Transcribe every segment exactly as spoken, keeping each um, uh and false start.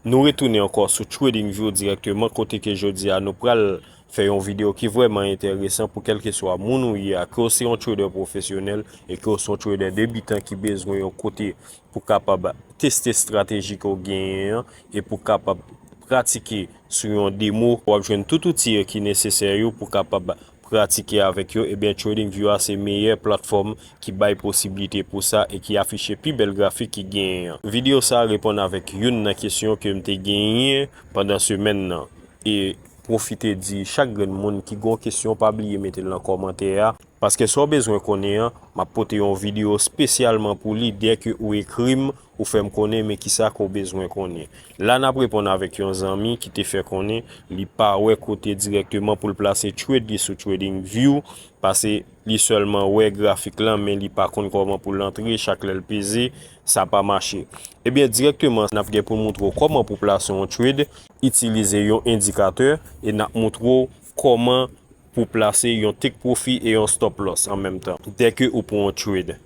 Nou retounen ankò sou TradingView dirèkteman, kote ke jodi a nou pral fè yon videyo ki vrèman enteresan pou kèlkeswa moun ou ye a, ke w se yon trader pwofesyonèl e ke w se yon trader debitan ki bezwen yon kote pou kapab teste estrateji ke w genyen an e pou kapab pratike sou yon demo. W ap jwenn tout outi ki nesesè yo pou kapab pratike avèk yo, ebyen TradingView a se meyè platfòm ki bay posiblite pou sa e ki afiche pi bèl grafik ki genyen an. Videyo sa a reponn avèk youn nan kesyon ke m te genyen pandan semèn nan. E pwofite di chak grenn moun ki gon kesyon, pa bliye mete l nan kòmantè a, paske sa w bezwen konnen an, m ap pote yon videyo espesyalman pou li. Dèke ou ekri m, ou fè m konnen men kisa ke w bezwen konnen. La n ap reponn avèk yon zanmi ki te fè konnen li pa wè kote dirèkteman pou l plase trade li sou TradingView, paske li sèlman wè grafik lan men li pa konn kòman pou l antre, chak lè l peze, sa pa mache. Ebyen, dirèkteman n ap gen pou n moutre w kòman pou plase yon trade, itilize yon endikatè, e n ap moutre w kòman pou plase yon take profit e yon stop loss an menm tan, dèke ou pran yon trade.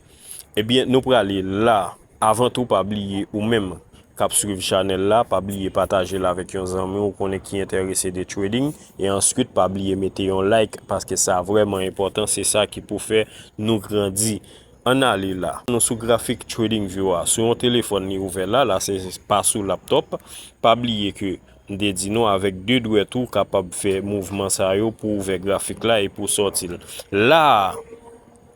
Ebyen, nou prale la. Avan tou, pa bliye ou menm k ap swiv chanèl la, pa bliye pataje l avèk yon zanmi w konnen ki enterese de trading, e answit pa bliye mete yon like, paske sa vrèman enpòtan, se sa ki pou fè nou grandi. Ann ale la. Nou sou grafik TradingView a. Sou yon telefòn li ouvè la, la se pa sou laptòp. Pa bliye ke m te di nou avèk de dwèt ou kapab fè mouvman sa yo pou ouvè grafik la e pou sòti l. La,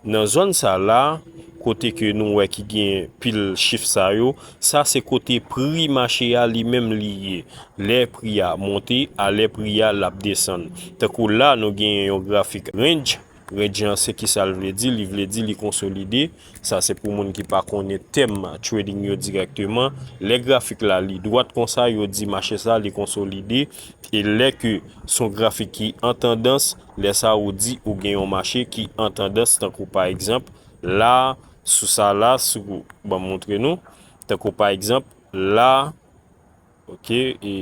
nan zòn sa la, kote ke nou wè ki gen pil chif sa yo, sa se kote pri mache a li menm li ye. Lè pri a monte, a lè pri a l ap desann. Tankou la, nou genyen yon grafik range. Range an se kisa l vle di? Li vle di li konsolide. Sa se pou moun ki pa konnen tèm trading yo dirèkteman. Lè grafik la li dwat konsa, yo di mache sa li konsolide. E lè ke s on grafik ki an tandans, lè sa ou di ou gen yon mache ki an tandans, tankou pa egzanp, la, sou sa la, sou, ban m montre nou, tankou pa egzanp, la, oke, e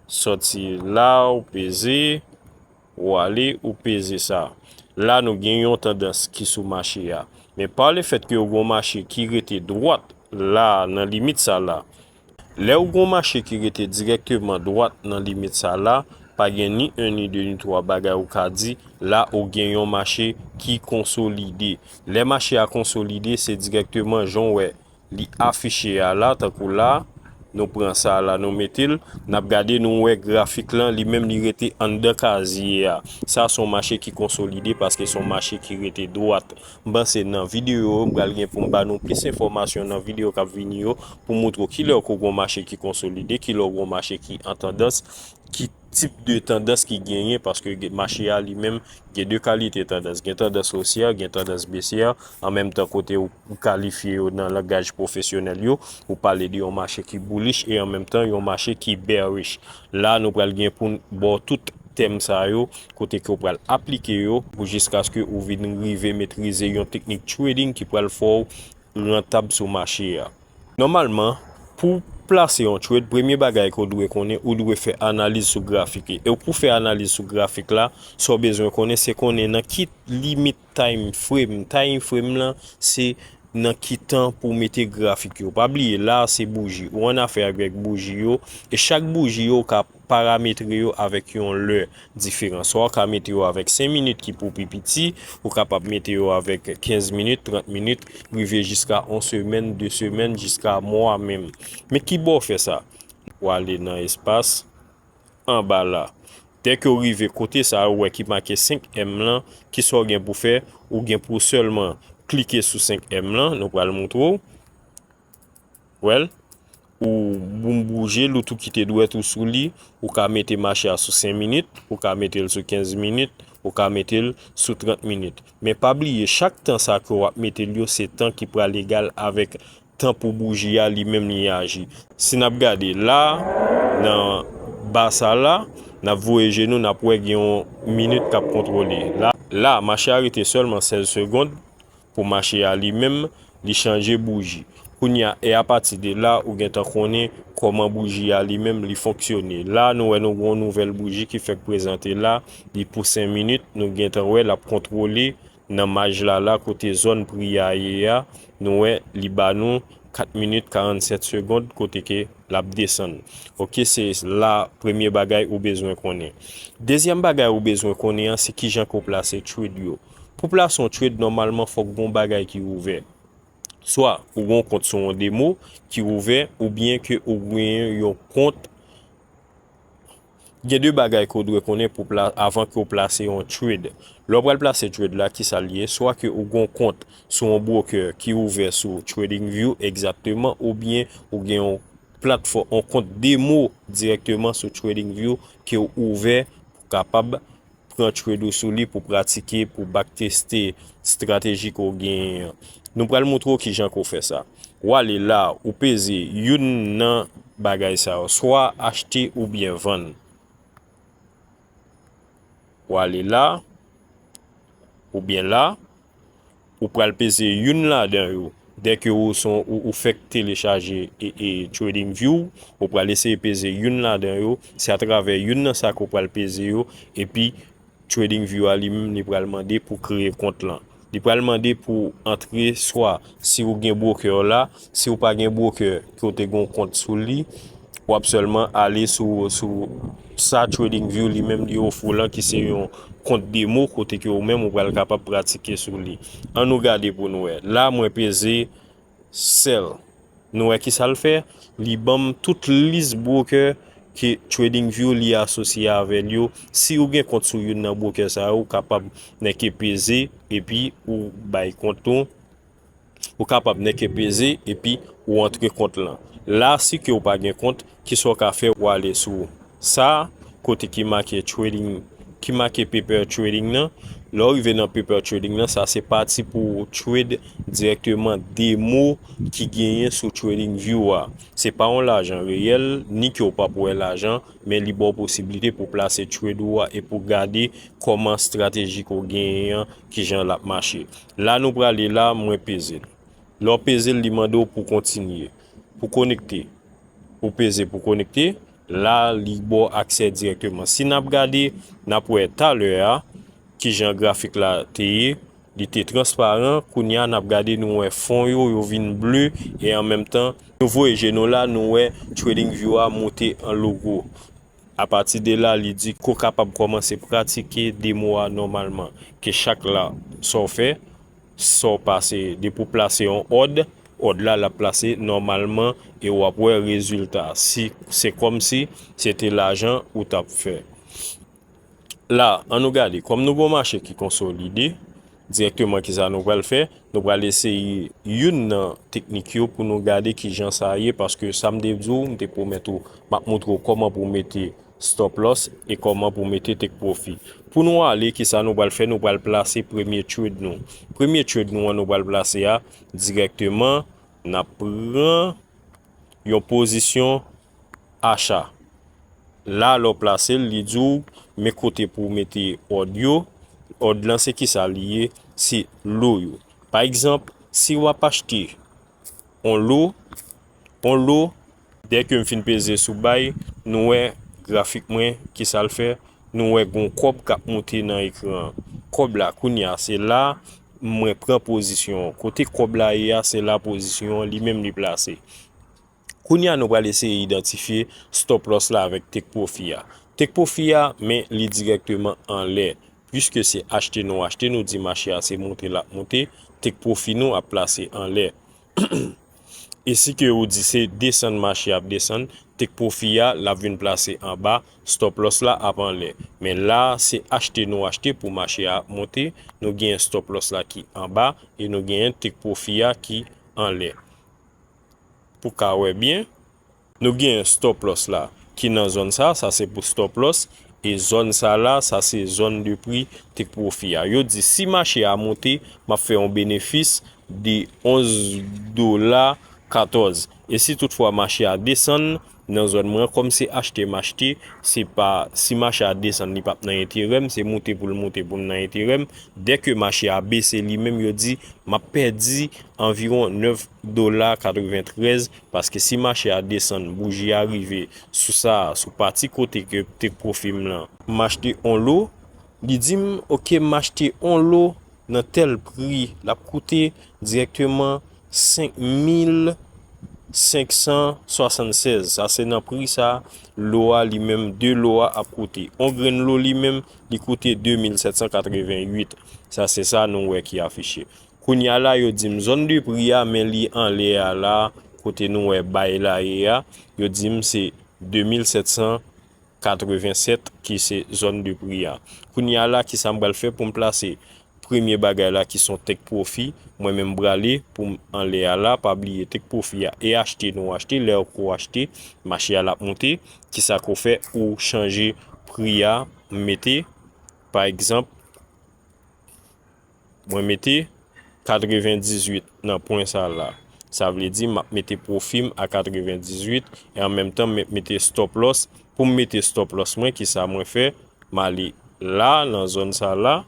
sòti la, ou peze, ou ale, ou peze sa. La, nou gen yon tandans ki sou mache a. Men pa lefèt ke ou gen yon mache ki rete dwat la, nan limit sa la. Lè ou gen yon mache ki rete dirèkteman dwat nan limit sa la, pa gen ni en, ni de, ni twa bagay ou ka di, la ou gen yon mache ki konsolide. Lè mache a konsolide, se dirèkteman jan w wè li afiche a la, tankou la, nou pran sa la, nou mete l, n ap gade, nou wè grafik lan, li menm li rete anndan kazye a. Sa se yon mache ki konsolide paske se yon mache ki rete dwat. M panse nan videyo yo, m pral gen pou m ba nou plis enfòmasyon nan videyo k ap vini yo, pou moutre w kilè w ko gon mache ki konsolide, kilè w gon mache ki an tandans, ki tip de tandans ki genyen, paske gen, mache a li menm gen de kalite tandans. Gen tandans osyè, gen tandans besyè, an menm tan kote ou, ou kalifye yo nan langaj pwofesyonèl yo, ou pale de yon mache ki bullish e an menm tan yon mache ki bearish. La, nou pral gen pou n ba w tout tèm sa yo, kote ke w pral aplike yo pou jiskaske ou vin rive metrize yon teknik trading ki pral fè w rantab sou mache a. Nòmalman, pou w plase yon trade, premye bagay ke w dwe konnen, ou dwe fè analiz sou grafik. E pou w fè analiz sou grafik la, sa w bezwen konnen, se konnen nan ki limit time frame. Time frame lan, se nan ki tan pou w mete grafik yo. Pa bliye, la se bouji. Ou annafè avèk bouji yo. E chak bouji yo, ou ka parametre yo avèk yon lè diferan. Swa w ka mete yo avèk senk minit ki pou pi piti, ou kapab mete yo avèk kenz minit, trant minit, rive jiska yon semèn, de semèn, jiska mwa menm. Men ki bò w fè sa? Ou ale nan espas anba la. Dèke w rive kote sa a, ou wè ki make senk M lan, kisa w gen pou fè? Ou gen pou sèlman klike sou senk M lan, nou pral moutre w. Wè l? Ou boum bouje l, ou tou kite dwèt ou sou li, ou ka mete mache a sou senk minit, ou ka mete l sou kenz minit, ou ka mete l sou trant minit. Men pa bliye, chak tan sa ke w ap mete l yo, se tan ki pral egal avèk tan pou bouji a li menm li aji. Si n ap gade la, nan ba sa la, n ap voye je nou, n ap wè gen yon minit k ap kontwole. La, la, mache a rete sèlman sèz segonn pou mache a li menm, li chanje bouji. Kounye a, e apati de la, ou gentan konnen kòman bouji a li menm li fonksyone. La, nou wè nou gen yon nouvèl bouji ki fèk prezante la, li pou senk minit, nou gentan wè l ap kontwole nan maj la, la kote zòn pri a ye a, nou wè li ba nou kat minit, karannsèt segond, kote ke l ap desann. Oke, se la premye bagay ou bezwen konnen. Dezyèm bagay ou bezwen konnen an, se kijan ke w plase trade yo. Pou plase yon trade, nòmalman, fòk gen yon bagay ki ouvè. Swa ou gen yon kont sou yon demo ki ouvè, oubyen ke ou gen yon kont. Gen de bagay ke w dwe konnen pou pla-, avan ke w plase yon trade. Lè w pral plase trade la, ki sa l ye? Swa ke ou gen yon kont sou yon broker ki ouvè sou TradingView egzakteman, oubyen ou gen yon platfòm, yon kont demo dirèkteman sou TradingView ke w ouvè pou kapab pran trade ou sou li, pou pratike, pou backteste estrateji ke w genyen an. Nou pral montre w kijan ke w fè sa. W ale la, ou peze youn nan bagay sa yo, swa achte oubyen vann. W ale la, oubyen la, ou pral peze youn ladan yo. Dèke ou, son, ou, ou fèk telechaje e, e TradingView, ou pral eseye peze youn ladan yo. Se atravè youn nan sa ke w pral peze yo, epi TradingView a li menm, li pral mande pou kreye kont lan. Li pral mande pou antre, swa si ou gen broker la, si ou pa gen broker ke w te gen yon kont sou li, w ap sèlman ale sou, sou sa TradingView li menm li ofri w lan, ki se yon kont demo kote ke ou menm ou pral kapab pratike sou li. An nou gade pou nou wè. La, mwen peze sell. Nou wè ki sa l fè? Li ban m tout lis broker ke TradingView li asosye avè l yo. Si ou gen kont sou youn nan broker sa yo, ou kapab nèke peze epi ou bay kont ou. Ou kapab nèke peze epi ou antre kont lan. La, si ke ou pa gen kont, kisa w ka fè? Ou ale sou sa, kote ki make trading, ki make paper trading nan. Lè w rive nan paper trading nan, sa se pati pou ou trade dirèkteman demo ki genyen sou TradingView a. Se pa yon lajan reyèl, ni ke w p ap wè lajan, men li ba w posiblite pou plase trade ou a e pou gade kòman estrateji ke w genyen an, kijan l ap mache. La nou prale la, mwen peze l. Lè w peze l, li mande w pou kontinye. Pou konekte. Ou peze pou konekte. La, li ba w aksè dirèkteman. Si n ap gade, n ap wè talè a, kijan grafik la te ye. Li te transparan. Kounye a, n ap gade, nou wè fon yo, yo vin ble. E an menm tan, nou voye je nou la, nou wè TradingView a moute an logo. Apati de la, li di ke w kapab kòmanse pratike demo a nòmalman. Ke chak la, sa w fè, sa w pase, depi w plase yon òd, òd la, l ap plase nòmalman e w ap wè rezilta. Si, se kòmsi se te lajan ou t ap fè. La, an nou gade, kòm nou gen yon mache ki konsolide, dirèkteman, kisa nou pral fè? Nou pral eseye youn nan teknik yo pou nou gade kijan sa ye, paske sa m te di w, m te pwomèt ou, m ap montre w kòman pou w mete stop loss e kòman pou w mete take profit. Pou nou ale, kisa nou pral fè? Nou pral plase premye trade nou. Premye trade nou an nou pral plase a, dirèkteman, n ap pran yon pozisyon acha. La, lè w plase l, li di w men kote pou w mete òd yo. Òd lan, se kisa li ye? Se lo yo. Pa egzanp, si w ap achte yon lo, yon lo, dèke m fin peze sou bay, nou wè grafik mwen, kisa l fè? Nou wè gon kòb k ap moute nan ekran an. Kòb la, kounye a, se la mwen pran pozisyon an. Kote kòb la ye a, se la pozisyon an li menm li plase. Kounye a, nou pral eseye idantifye stop loss la avèk take profit a. Take profit a, men li dirèkteman anlè. Piske se achte nou achte, nou di mache a se moute l ap moute, take profit nou ap plase anlè. E si ke ou di se desann mache a ap desann, take profit a, l ap vin plase anba, stop loss la ap anlè. Men la, se achte nou achte pou mache a monte, nou genyen stop loss la ki anba, e nou genyen take profit a ki anlè. Pou ka wè byen, nou genyen stop loss la ki nan zòn sa, sa se pou stop loss, e zòn sa la, sa se zòn de pri take profit a. Yo di si mache a monte, m ap fè yon benefis de onz dola katòz. E si toutfwa mache a desann, nan zòn mwen, kòm se achte m achte, se pa, si mache a desann, li p ap nan enterè m, se moute pou l moute pou m nan enterè m. Dèke mache a bese li menm, yo di m ap pèdi anviwon nèf dola katreventrèz, paske si mache a desann, bouji a rive sou sa, sou pati kote ke take profit m lan, m achte on lo, li di m, oke, m achte on lo nan tèl pri, l ap koute dirèkteman senk mil senk san swasannsèz. Sa se nan pri sa lo a li menm, de lo a ap koute. On grenn lo li menm, li koute de mil sèt san katrevenn uit. Sa se sa nou wè ki afiche. Kounye a la, yo di m zòn de pri a, men li anlè a la, kote nou wè bay la ye a, yo di m se de mil sèt san katrevennsèt ki se zòn de pri a. Kounye a la, kisa m pral fè pou m plase premye bagay la ki se yon take profit, mwen menm m prale pou m anlè a la, pa bliye take profit a, e achte nou achte, lè ou achte, mache a l ap monte, kisa ke w fè, ou chanje pri a, m mete, pa egzanp, mwen mete katrevendizuit nan pwen sa la. Sa vle di m ap mete pwofi m a katrevendizuit e an menm tan m mete stop loss. Pou m mete stop loss mwen, kisa mwen fè? M ale la, nan zòn sa la.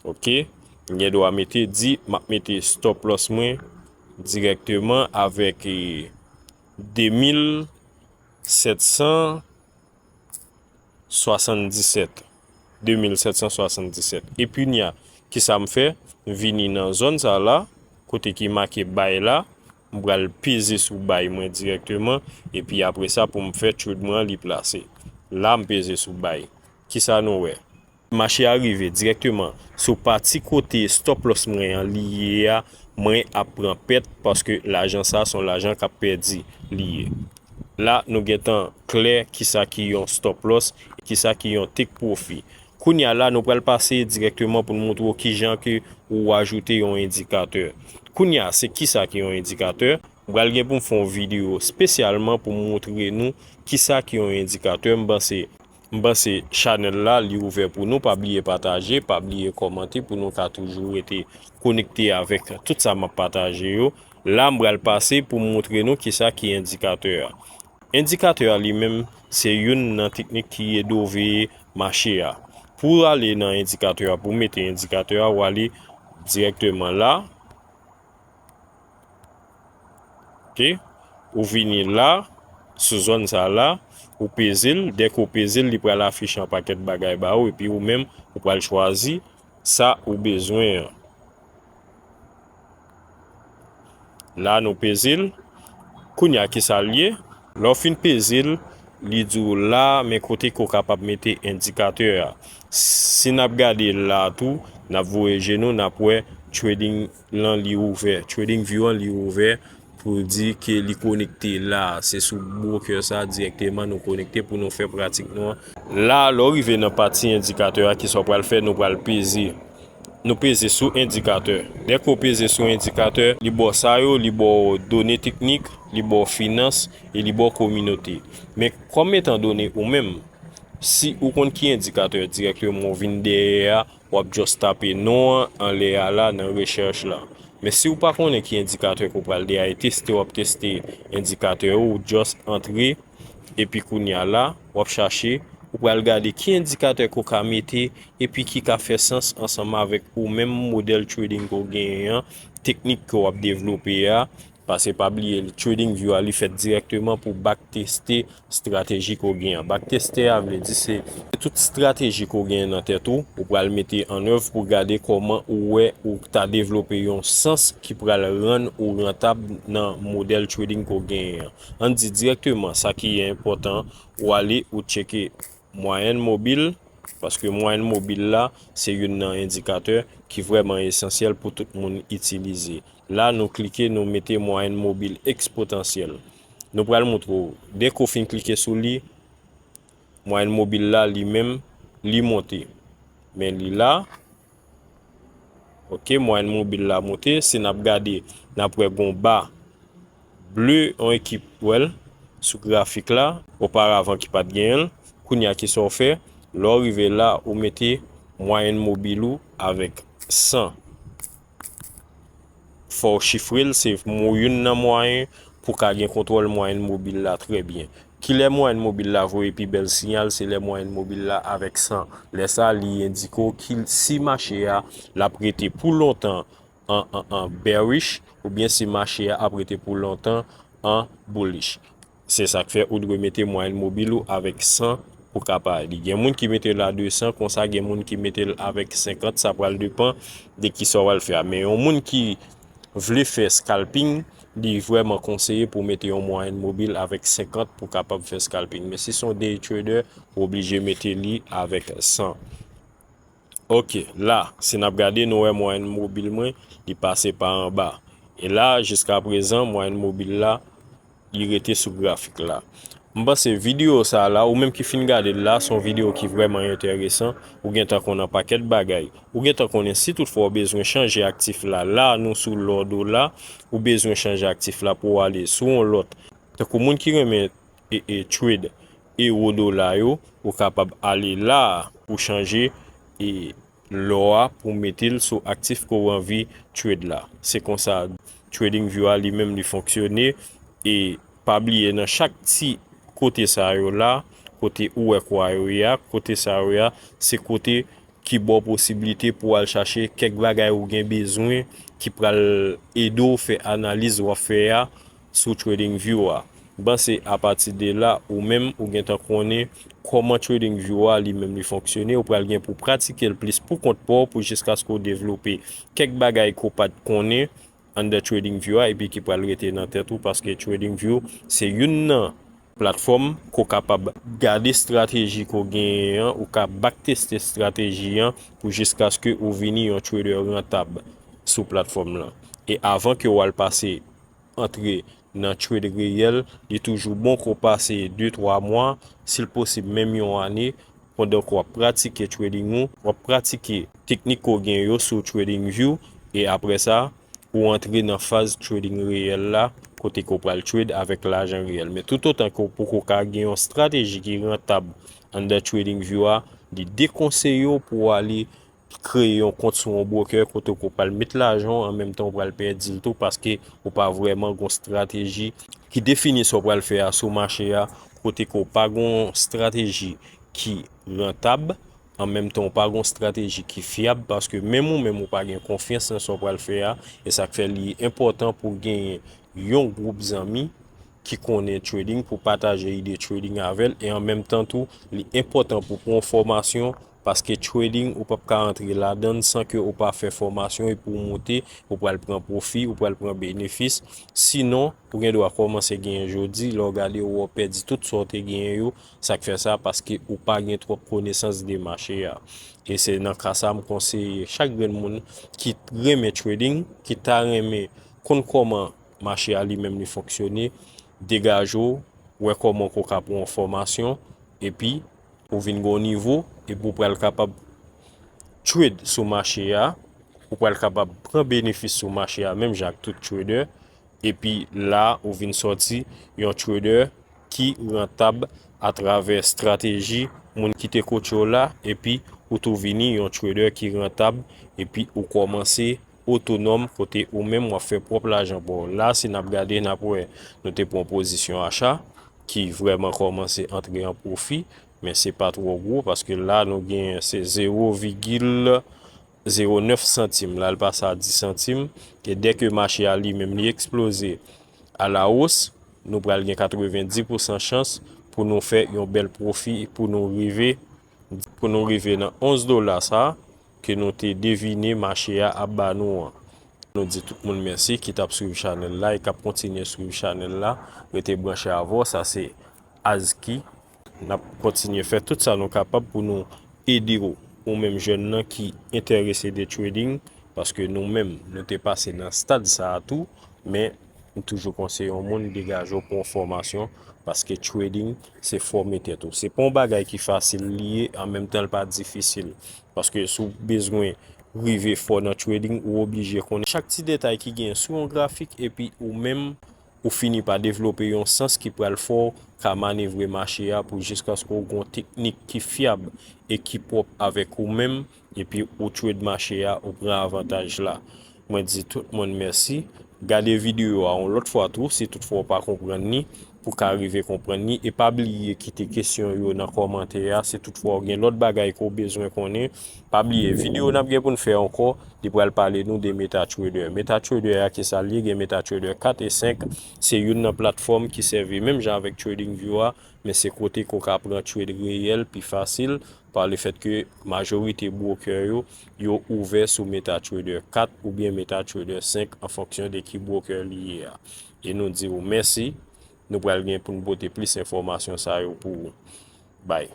Oke. M gen dwa mete, di, m ap mete stop loss mwen dirèkteman avèk, eh, de mil sèt san swasanndisèt. De mil sèt san swasanndisèt. Epi nya, kisa m fè? M vini nan zòn sa la, kote ki make bay la, m pral peze sou bay mwen dirèkteman, epi apre sa, pou m fè trade mwen an, li plase. La, m peze sou bay. Kisa nou wè? Mache a rive dirèkteman sou pati kote stop loss mwen an li ye a, mwen ap pran pèt paske lajan sa se yon lajan k ap pèdi li ye. La, nou gentan klè kisa ki yon stop loss, kisa ki yon take profit. Kounye a la, nou pral pase dirèkteman pou n montre w kijan ke ou ajoute yon endikatè. Kounye a, se kisa ki yon endikatè? M pral gen pou m fè yon videyo espesyalman pou m montre nou kisa ki yon endikatè. M panse M panse chanèl la, li ouvè pou nou. Pa bliye pataje, pa bliye kòmante pou nou ka toujou rete konekte avèk tout sa m ap pataje yo. La, m pral pase pou m montre nou kisa ki endikatè a. Endikatè a li menm, se youn nan teknik ki ede w veye mache a. Pou w ale nan endikatè a, pou w mete endikatè a, ou ale dirèkteman la. Oke? Ou vini la, sou zòn sa la, ou peze l. Dèke w peze l, li pral afiche yon pakèt bagay ba ou, epi ou menm, ou pral chwazi sa ou bezwen an. La, nou peze l. Kounye a, kisa l ye? Lè w fin peze l, li di w la, men kote ke w kapab mete endikatè a. Si n ap gade la tou, n ap voye je nou, n ap wè trading lan li ouvè. Trading View an li ouvè pou di ke li konekte la. Se sou broker sa dirèkteman nou konekte pou nou fè pratik nou an. La, lè w rive nan pati endikatè a, kisa w pral fè? Nou pral peze. Nou peze sou endikatè. Dèke w peze sou endikatè, li ba w sa yo, li ba w done teknik, li ba w finans, e li ba w kominote. Men kòm etan done ou menm, si ou konn ki endikatè dirèkteman ou vin dèyè a, w ap just tape non an anlè a la nan rechèch la. Men si w pa konnen ki endikatè ke w pral dèyè a, e teste w ap teste endikatè ou, ou just antre, epi kounye a la, w ap chache, ou pral gade ki endikatè ke w ka mete, epi ki ka fè sans ansanm avèk ou menm modèl trading ke w genyen an, teknik ke w ap devlope a, paske pa bliye, Trading View a, li fèt dirèkteman pou backteste estrateji ke w genyen an. Backteste a vle di se tout estrateji ke w genyen nan tèt ou, ou pral mete an èv pou gade kòman ou wè ou ta devlope yon sans ki pral rann ou rantab nan modèl trading ke w genyen an. Ann di dirèkteman sa ki enpòtan, ou ale, ou tcheke mwayèn mobil, paske mwayèn mobil la, se youn nan endikatè ki vrèman esansyèl pou tout moun itilize. La, nou klike, nou mete mwayèn mobil ekspotansyèl. Nou pral montre w, dèke w fin klike sou li, mwayèn mobil la, li menm, li monte. Men li la, oke, mwayèn mobil la monte. Si n ap gade, n ap wè gon ba ble, yon ekip wè l sou grafik la, oparavan ki pa t genyen l. Kounye a, kisa w fè? Lè w rive la, ou mete mwayèn mobil ou avèk san. Fò w chifre l, se mo-, youn nan mwayen pou w ka gen kontwòl mwayèn mobil la trè byen. Kilè mwayèn mobil la voye pi bèl siyal, se lè mwayèn mobil la avèk san. Lè sa, li endike w ki, si mache a, l ap rete pou lontan an, an, an bearish, oubyen si mache a ap rete pou lontan an bullish. Se sa k fè ou dwe mete mwayèn mobil ou avèk san pou ka pale. Gen moun ki mete l a de san, konsa gen moun ki mete l avèk senkant, sa pral depann de kisa w pral fè a. Men yon moun ki vle fè scalping, li vrèman konseye pou w mete yon mwayèn mobil avèk senkant pou w kapab fè scalping. Men si se yon day trader, ou oblije mete li avèk san. Ok, la, si n ap gade, nou wè mwayèn mobil mwen, li pase pa anba. E la, jiska prezan, mwayèn mobil la, li rete sou grafik la. M panse videyo sa la, ou menm ki fin gade l la, se yon videyo ki vrèman enteresan. Ou gentan konn yon pakèt bagay. Ou gentan konnen si toutfwa ou bezwen chanje aktif la, la nou sou lò dola, ou bezwen chanje aktif la pou w ale sou yon lòt. Tankou moun ki renmen e, e trade ewo dola yo, ou kapab ale la pou chanje e lò a pou mete l sou aktif ke w anvi trade la. Se konsa TradingView a li menm li fonksyone. E pa bliye nan chak ti kote sa yo la, kote ou wè kwa yo ye a, kote sa yo ye a, se kote ki ba w posiblite pou w al chache kèk bagay ou gen bezwen ki pral ede w fè analiz w ap fè a sou TradingView a. M panse apati de la, ou menm ou gentan konnen kòman TradingView a li menm li fonksyone, ou pral gen pou pratike l plis pou kont pa w pou jiskaske w devlope kèk bagay ke w pa t konnen anndan TradingView a epi ki pral rete nan tèt ou, paske TradingView se youn nan platfòm ke w kapab gade estrateji ke w genyen an, ou ka backteste estrateji an pou jiskaske ou vini yon trader rantab sou platfòm lan. E avan ke w al pase antre nan trade reyèl, li toujou bon ke w pase de, twa mwa, si l posib menm yon ane, pandan ke w ap pratike trading ou, w ap pratike teknik ke w gen yo sou TradingView, e apre sa, ou antre nan faz trading reyèl la, kote ke w pral trade avèk lajan reyèl. Men toutotan ke w poko ka gen yon estrateji ki rantab anndan TradingView a, li dekonseye w pou w ale kreye yon kont sou yon broker kote ke w pral met lajan w, an menm tan w pral pèdi l tou paske ou pa vrèman gen yon estrateji ki defini sa w pral fè a sou mache a, kote ke w pa gen yon estrateji ki rantab, an menm tan w pa gen yon estrateji ki fyab, paske menm ou menm ou pa gen konfyans nan sa w pral fè a, e sa k fè li enpòtan pou w genyen yon gwoup zanmi ki konnen trading pou pataje ide trading avè l, e an menm tan tou, li enpòtan pou pran yon fòmasyon, paske trading ou p ap ka antre ladan l san ke ou pa fè fòmasyon epi w moute, ou pral pran pwofi, ou pral pran benefis. Sinon, ou gen dwa kòmanse genyen jodi, lè w gade ou wè w pèdi tout sa w te genyen yo, sa k fè sa, paske ou pa gen twòp konesans de mache a. E se nan ka sa m konseye chak grenn moun ki renmen trading, ki ta renmen konn kòman mache a li menm li fonksyone, degaje w, wè kòman ke w ka pran yon fòmasyon, epi ou vin gen yon nivo, epi ou pral kapab trade sou mache a, ou pral kapab pran benefis sou mache a, menm jan ak tout trader, epi la, ou vin sòti yon trader ki rantab atravè estrateji moun ki te kotche w la, epi ou tou vini yon trader ki rantab, epi ou kòmanse otonòm kote ou menm w ap fè pwòp lajan pa w. La, si n ap gade, n ap wè nou te pran pozisyon acha ki vrèman kòmanse antre an pwofi, men se pa twò gwo, paske la, nou gen se zewo vigil zewo nèf santim, la l pase a dis santim, e dèke mache a li menm li eksploze a la os, nou pral gen katrevenndis pousan chans pou nou fè yon bèl pwofi, pou nou rive, pou nou rive nan onz dola sa ke nou te devine mache a ap ba nou an. Nou di tout moun mèsi ki t ap swiv chanèl la e k ap kontinye swiv chanèl la. Rete branche avè w, sa se Azki. N ap kontinye fè tout sa nou kapab pou nou ede w, ou menm jèn nan ki enterese de trading, paske nou menm, nou te pase nan stad sa a tou, men m toujou konseye yon moun degaje w pou yon fòmasyon, paske trading, se fòme tèt ou. Se pa yon bagay ki fasil li ye, an menm tan l pa difisil. Paske si w bezwen rive fò nan trading, ou oblije konnen chak ti detay ki genyen sou yon grafik, epi ou menm, ou fini pa devlope yon sans ki pral fè w ka manevre mache a pou jiskaske w gen yon teknik ki fyab e ki pwòp avèk ou menm, epi ou trade mache a, ou pran avantaj la. Mwen di tout moun mèsi. Gade videyo a yon lòt fwa tou, si toutfwa w pa konprann li, pou w ka rive konprann li. E pa bliye kite kesyon yo nan kòmantè a, si toutfwa w gen lòt bagay ke w bezwen konnen. Pa bliye, videyo n ap gen pou n fè ankò, li pral pale nou de MetaTrader. MetaTrader a, kisa l ye? Gen MetaTrader kat e senk, se youn nan platfòm ki sèvi menm jan avèk TradingView a, men se kote ke w ka pran trade reyèl pi fasil, pa le fèt ke majorite broker yo, yo ouvè sou MetaTrader kat oubyen MetaTrader senk an fonksyon de ki broker li ye a. e nou di w mèsi. Nou pral gen pou n pote plis enfòmasyon sa yo pou ou. Bay.